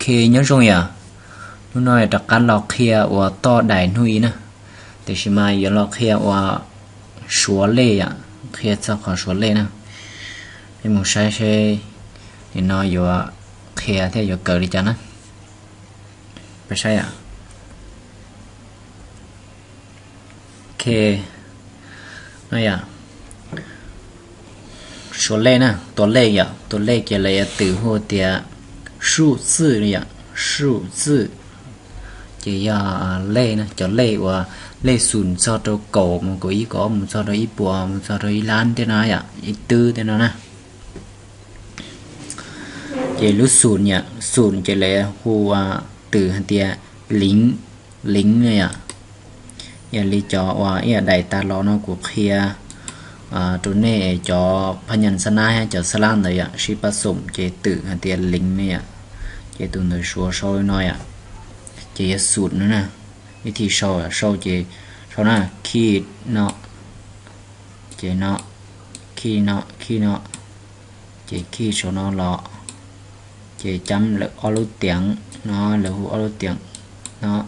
Ok, nyob zoo yom, hnub no rov qab los qhia ua toj dais hnub ib na, tiam sis mas yuav los qhia ua suav lej yom, qhia txog qhov suav lej na. Peb mus saib seb nim no yuav qhia thiab yuav kawm li cas na. Peb saib yom. Ok, no yom, suav lej na, tua lej yom, tua lej ces lawv yuav twm hu tias suj txwj yom, suj txwj. Ces yog lej na, cov lej uas lej xum txog rau kaum mus kaum ib kaum ob mus txog rau ib puas mus txog rau ib lab tej no yom, ib twb tej no na. Ces lub xum yom, xum ces lawv hu twm hais tias liv, liv no yom. Yog li cov uas ib yam daim tas los no kuv qhia rau nej cov phaj nyas xab nab thiab cov xab lab ntawd yom, sib pab xum ces twm hais tias liv no yom. Ces tus ntawd suav sau li no yom, ces yog xum no na. Vib thib sau, sau ces sau na, khij no, ces no, khij no, khij no, ces khij saum no los, ces cab lawm ob lub tiam no, lawv hu ob lub tiam no,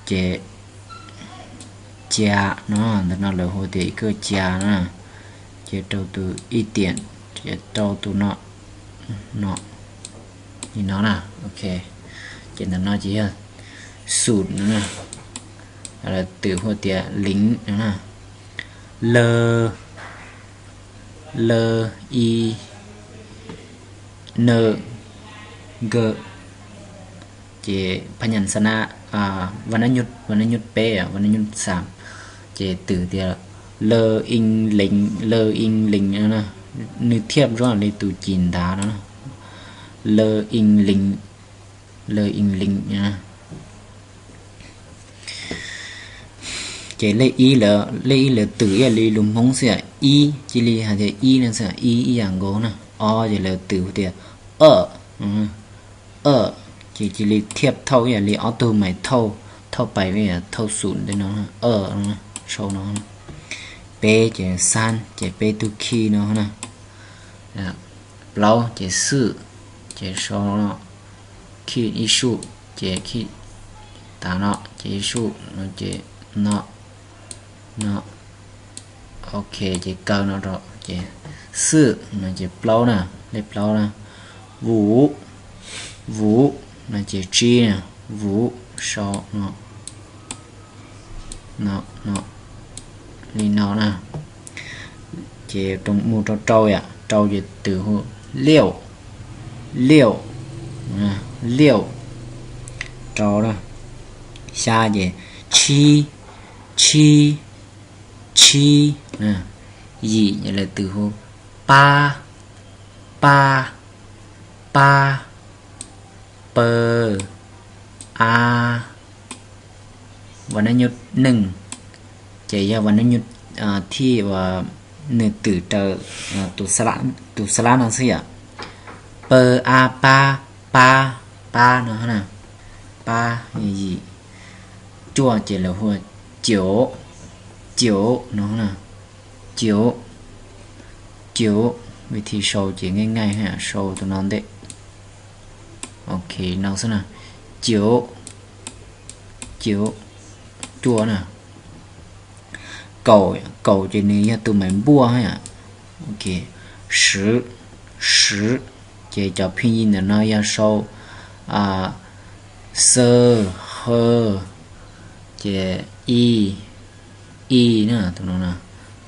ces cia no, ntawm no lawv hu tias ib kawj cia no, ces rau tus ib tiam, ces rau tus no, no, li no na, ok. Ces ntawm no ces yog xum no na, lawv twm hu tias liv no na. Lawv, lawv, i, nawm, nkawm, ces phaj nyas xab nab, vaj nab nyob, vaj nab nyob peb, vaj nab nyob xam, ces twm tias lawv in liv, lawv in liv no na. Nws thiaj zoo li tus cim ntav no, lawv in liv, lawv in liv no. Ces lej ib lawv, lej ib lawv twm ib yam li lus Hmoob xwb yom, ib, cia li hais tias ib no xwb, ib ib yam nkaus na. Ob ces lawv twm tias awj, awj, ces cia li thiaj thauj ib yam li ob tug mais thauj, thauj pais, thauj xum tej no, awj, sau no. Peb ces xab, ces peb tug khij no na. Plaub ces xwj, ces sau no, khij ib suj, ces khij tav no, ces ib suj no, ces no, no, ok, ces kaw no rau, ces xwj no ces plaub na, lej plaub na. Vuv, vuv no ces tsib na, vuv sau no, no, no, li no na. Ces mus rau rau yom, rau ces twm hu liauj, liauj, liauj, rau na. Xya ces tshib, tshib, tshib, yim ces lawv twm hu pab, pab, pab, paw, a, vaj nab nyob neej, ces yog vaj nab nyob thij uas nws twm raws tus xab lab no xwb yom. Paw, a, pab, pab, pab no na, pab, yim, cuaj ces lawv hu ua ciav, ciav no na, ciav, ciav. Vib thib sau ces nqaij nqaij, sau tus no ntej. Ok, no xwb na, ciav, ciav, cuaj na. Kaum, kaum ces nws yog tus mais npuaj. Ok, siv, siv, ces cov phij yij ntawm no yog sau xaw, haw, ces i, i na, tus no na.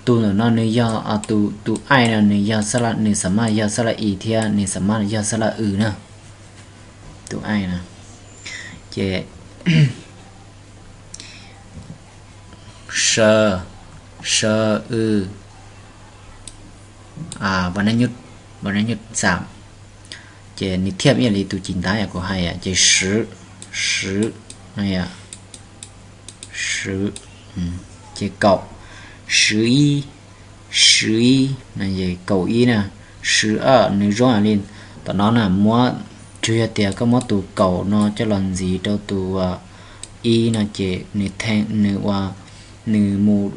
Tus ntawm no nws yog, tus, tus ai no nws yog xab laj, nws xam maj yog xab laj i thiab nws xam maj yog xab laj w na. Tus ai na, ces saw, saw, w, vaj nab nyob xam, ces nws thiaj ib yam li tus cim ntav yam kuv hais, ces siv, siv no yom, siv, ces kaum, siv ib, siv ib no ces kaum ib na. Siv ab nws zoo li tom no na, muab, tsuas yog tias koj muab tus kaum no coj los ntxiv rau tus ib no ces nws theej, nws ua, nws mus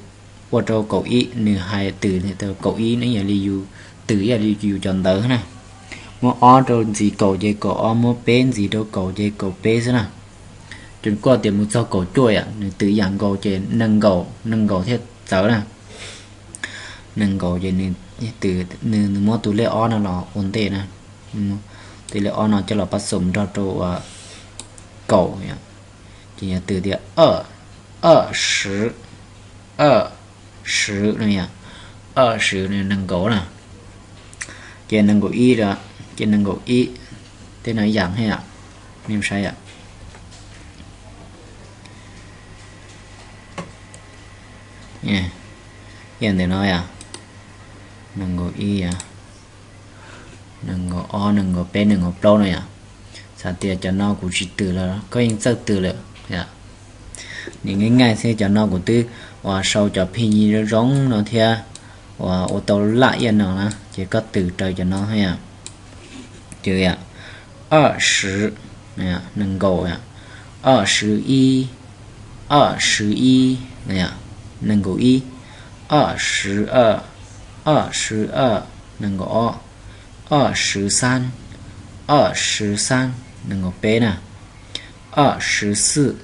ua rau kaum ib, nws hais twm kaum ib no ib yam li yus twm ib yam li yus cov ntawv na. Muab ob rau ntxiv kaum ces kaum ob, muab peb ntxiv rau kaum ces kaum peb xwb na. Ces kuj tias mus txog kaum cuaj yom, nws twm ib yam nkaus ces nees nkaum, nees nkaum thiaj txawv na. Nees nkaum ces nws, nws muab tus lej ob no los ua ntej na, tus lej ob no coj los pab xum nrog rau uas kaum yom, ces yog twm tias 二十, 二十 no yom, 二十 no nees nkaum na. Ces nees nkaum ib, ces nees nkaum ib, tej no ib yam thiab yom, nej saib yom. Ib yam ntawm no yom, nees nkaum ib yom, nees nkaum ob, nees nkaum peb, nees nkaum plaub no yom. Txawm tias cov no kuv tsis twm los koj yeej txawj twm lawm yom. Nws nqaij nqaij xwb, cov no kuv twb uas sau cov phi yi zoo zoo no thiab uas ua tau laj iaj no na, ces koj twm raws cov no thiab yom. Ces yom, 二十, nees nkaum yom, 二十一, 二十一, nees nkaum ib, 二十二, 二十二, nees nkaum ob, 二十三, 二十三, nees nkaum peb na, 二十四,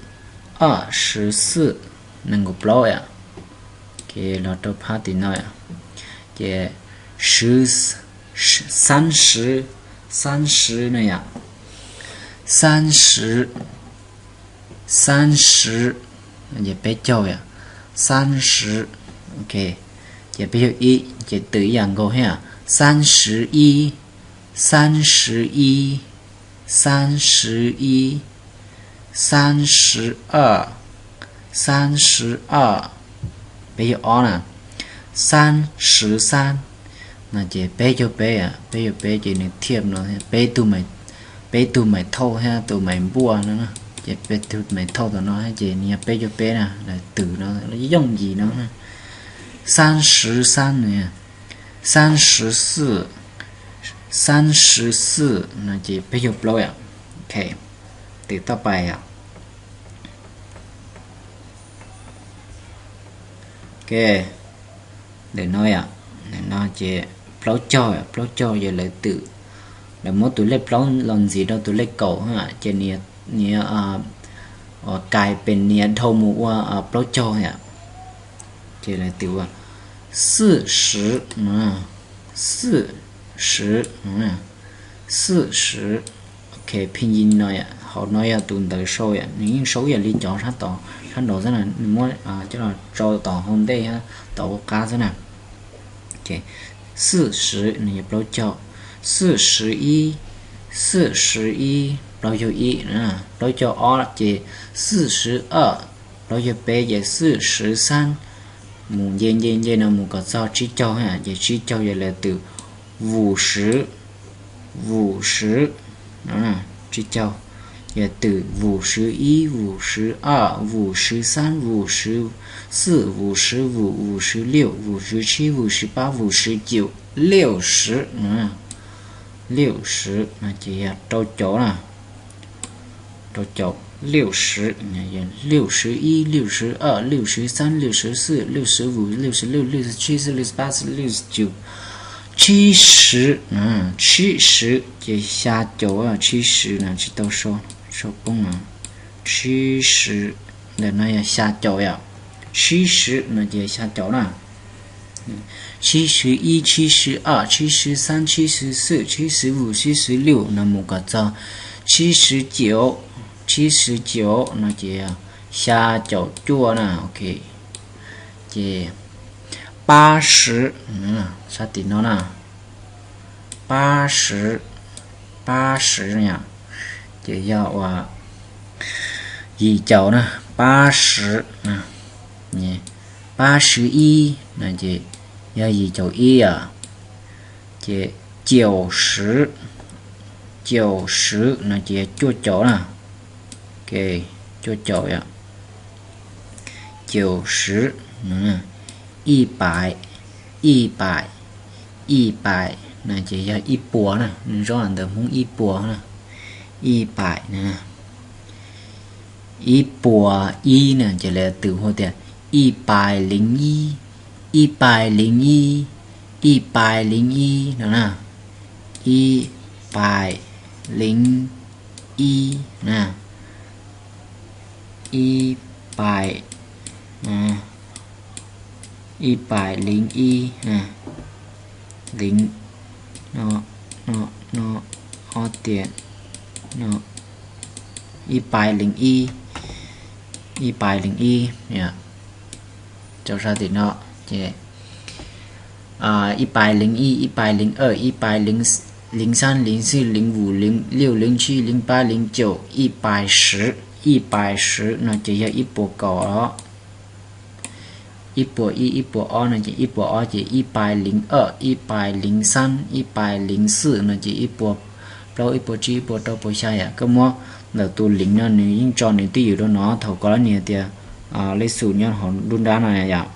二十四, nees nkaum plaub yom. Ces los rau phab tim no yom, ces 十, 三十, 三十 no yom, 三十, 三十, ces peb caug yom, 三十, ces peb caug ib, ces twm ib yam nkaus thiab, 三十一, 三十一, 三十一, 三十二, 三十二, peb caug ob na, 三十三 no ces peb caug peb, peb caug peb ces nws thiaj no, peb tug maiv thauj thiab tus maiv npuaj no, ces peb tug maiv thauj tom no ces nws yog peb caug peb na, lawv twm no yooj yim no. 三十三 no, 三十四, 三十四 no ces peb caug plaub yom. Twm toj pais yom. Ntawm no yom, ntawm no ces plaub caug, plaub caug ces lawv twm, lawv muab tus lej plaub los ntxiv rau tus lej kaum, ces nws, nws, uas kais pes nws dhau mus ua plaub caug yom. Ces lawv twm ua 四十, 四十, 四十. Ok, phi yi no, hauv no yog tus ntawv sau yom, nws yeej sau ib yam li cov sab tod, sab nraud xwb na, nws muab coj los tso tom hauv ntej thiab tom hauv qab xwb na. 四十 nws yog plaub caug, 四十一, 四十一, plaub caug ib, plaub caug ob ces 四十二, plaub caug peb ces 四十三, mus nce nce nce no mus kom txog tsib caug, ces tsib caug ces lawv twm 五十, 五十, tsib caug, ces twm 五十一, 五十二, 五十三, 五十四, 五十五, 五十六, 五十七, 五十八, 五十九, 六十, 六十 no ces yog rau caum na. Rau caum, 六十, 六十一, 六十二, 六十三, 六十四, 六十五, 六十六, 六十七, 六十八, 六十九, 七十, 七十 ces xya caum, 七十 no tsis tau sau, sau poob no. 七十, ntawm no yog xya caum yom. 七十 no ces xya caum na. 七十一, 七十二, 七十三, 七十四, 七十五, 七十六 no mus kom txog 七十九, 七十九 no ces xya caum cuaj na. Ok, ces 八十, sab tim no na, 八十, 八十 yom, ces yog uas yim caum na, 八十, 八十一 no ces yog yim caum ib yom. Ces 九十, 九十 no ces yog cuaj caum na. Ok, cuaj caum yom. 九十, 一百, 一百, 一百 no ces yog ib puas na, nws zoo ntawm Hmoob ib puas na, 一百 na. Ib puas ib na ces lawv twm hu tias 一百零一, 一百零一, 一百零一 no na. Ib 百零一 na, ib pais, ib pais 零一, 零, no, no, no, ob tias, no, ib pais 零一, ib pais 零一, rau sab tim no, ces ib pais 零一, ib pais 零二, ib pais 零, 零三, 零四, 零五, 零六, 零七, 零八, 零九, 一百十, 一百十 no ces yog ib puas kaum os. Ib puas ib, ib puas ob no ces ib puas ob, ces ib pais 零二, ib pais 零三, ib pais 零四 no ces ib puas plaub, ib puas tsib, ib puas rau, puas xya yom. Koj muab ntawm tus 零 no nws yeej tso nws twj ywm rau no thaum koj nias tias lej xum nyob hauv nruab nrab no yom.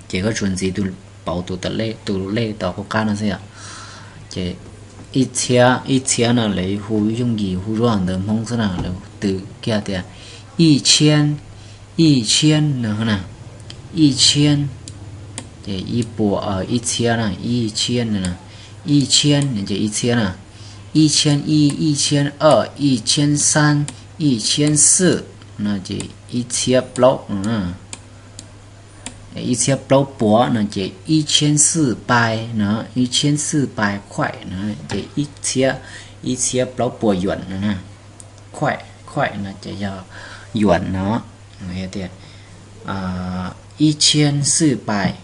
Ces koj tsuas ntxiv tus pauv tus lej, tus lej tom qub qab no xwb yom. Ces ib txhiab, ib txhiab no lawv hu yooj yim hu zoj ntawv Hmoob xwb na, lawv tw kiag tias ib txhiab, ib txhiab no na, ib txhiab, ces ib puas, ib txhiab na, ib txhiab no, ib txhiab no ces ib txhiab na, ib txhiab ib, ib txhiab ob, ib txhiab xab, ib txhiab xwm no ces ib txhiab plaub no na. Ib txhiab plaub puas no ces ib txhiab xwm pais no, ib txhiab xwm pais khuaim no ces ib txhiab, ib txhiab plaub puas yuam no na. Khuaim, khuaim no ces yog yuam no, tias ib txhiab xwm pais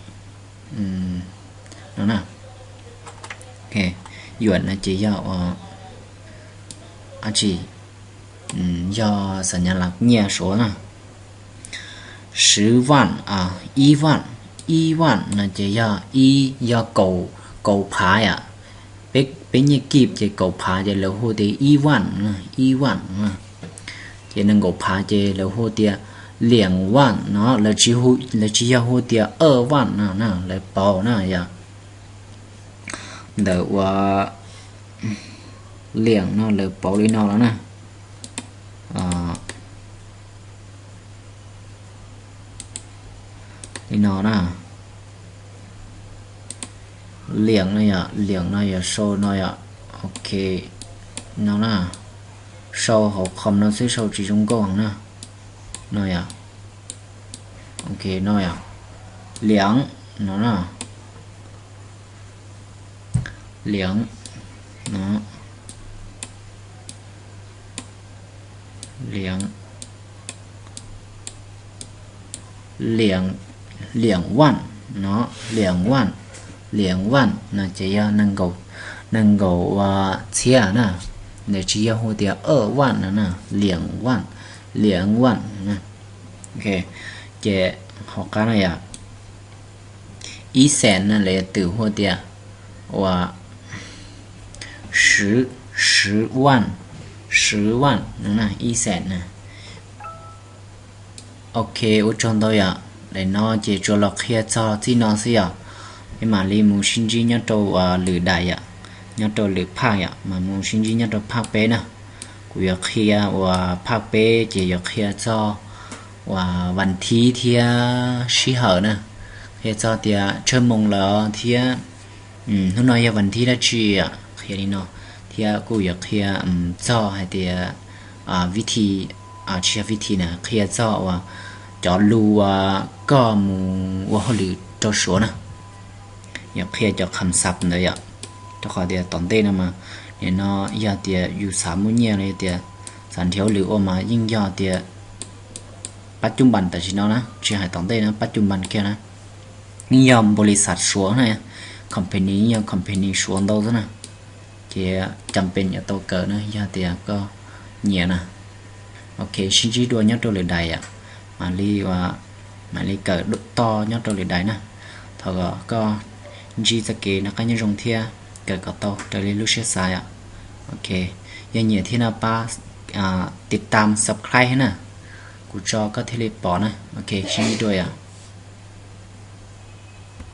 no na. Yuam no ces yog ua dab tsi? Yog xam nyas las nyiaj Suav na. Siv vaj, ib vaj, ib vaj no ces yog ib, yog kaum phav yom. Peb nyiaj kib ces kaum phav ces lawv hu tias ib vaj, ib vaj. Ces nees nkaum phav ces lawv hu tias liam vaj no, lawv tsis yog hu tias ob vaj no na, lawv pauv na yom. Ntawm ua liam no lawv pauv li no los na. Li no na. Liam no yom, liam no yog sau no yom. Ok, no na. Sau hauv qhov no xwb, sau tsis zoo nkauj heev na. No yom. Ok, no yom. Liam no na. Liam no. Liam, liam, liam vaj no, liam vaj, liam vaj no ces yog nees nkaum txhiab na. Lawv tsis yog hu tias ob vaj no na, liam vaj, liam vaj. Ces hauv qab no yom, ib xees no lawv twb hu tias ua siv, siv vaj, siv vaj no na, ib xees na. Ok, ua tsaug ntau yom. Daim no ces tsuas los qhia txog txij no xwb yom. Peb mam li mus sib ntsib nyob rau lwm daim yom, nyob rau lwm phaj yom, mas mus sib ntsib nyob rau phaj peb na. Kuv yuav qhia uas phaj peb ces yuav qhia txog uas vas thib thiab sij hawm na, qhia txog tias tsawg moos lawm thiab hnub no yog vas thib dab tsi, qhia li no. Thiab kuj yuav qhia txog hais tias vib thi, tsis yog vib thi na, qhia txog uas cov lus uas koj mus ua hauj lwm rau Suav na. Yuav qhia cov kham xav ntawd yom, rau qhov tias tom ntej no mas, nim no yog tias yus xav muaj nyiaj los yog tias xav nrhiav hauj lwm ua mas yeej yog tias pab cub npas tam sim no na, tsis hais tom ntej na, pab cub npas kiag na. Yeej yog npaus lis xav Suav na, company yeej yog company Suav ntau xwb na. Ces cam pes yuav tau kawm na yog tias koj nyiam na. Ok, sib ntsib dua nyob rau lwm daim yom, mam li, mam li kawm toj nyob rau lwm daim na. Thov kom koj ntsib txoj kev noj qab nyob zoo thiab kawm kom tau raws li lub siab xav yom. Ok, yog nyiam thiab no pab tiv tam subscribe na, kuv tso koj thiaj li pom na. Ok, sib ntsib dua yom.